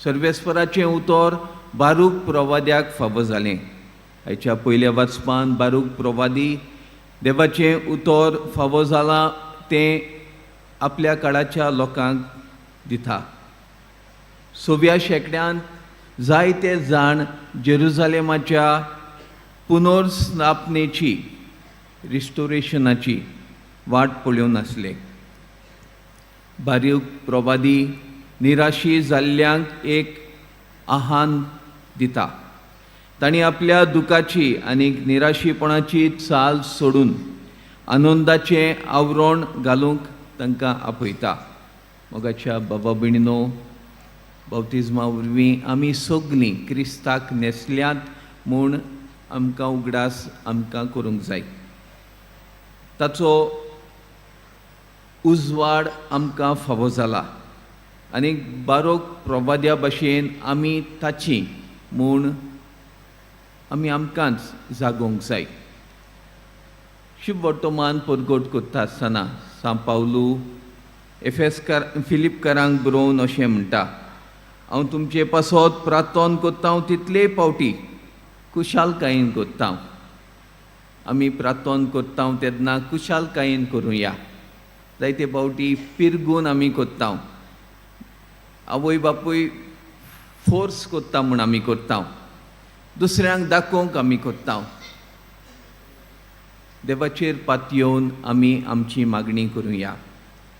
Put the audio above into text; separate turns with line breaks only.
सर्वेस्पराचें उतर बारूक प्रवाद्याक फावो जालें. आयच्या पयल्या वाचपान बारूक प्रवादी देवाचें उतर फावो जालां तें आपल्या काळाच्या लोकांक दिता. सव्या शेंकड्यांत जायते जाण जेरुजालेमाच्या पुनर्स्थापनेची, रिस्टोरेशनाची वाट पळोवन आसले. बारीक प्रवादी निराशी जाल्ल्यांक एक आव्हान दिता. तांणी आपल्या दुखाची आनी निराशीपणाची चाल सोडून आनंदाचें आवरण घालूंक तांकां आपयता. मोगाच्या बाबा भयणीनो, बाप्तिज्मा वरवीं आमी सगलीं क्रिस्ताक न्हेसल्यात म्हूण आमकां उगडास आमकां करूंक जाय. ताचो उजवाड आमकां फावो जाला आनी बारोक प्रवाद्या भशेन आमी ताची म्हूण आमी आमकांच जागोवंक जाय. शुभ वर्तमान परगट करता आसतना सांत पावलू एफेसकार फिलिपकारांक बरोवन अशें म्हणटा, हांव तुमचे पासत प्रार्थन करता तितले फावटी कुशालकायेन करता. आमी प्रार्थन करता तेन्ना कुशालकायेन करुया. जायते फावटी पिरगून आमी करता. आवय बापूय फोर्स करता म्हूण आमी करता. दुसऱ्यांक दाखोवंक आमी करता. देवाचेर पातयेवन आमी आमची मागणी करुया.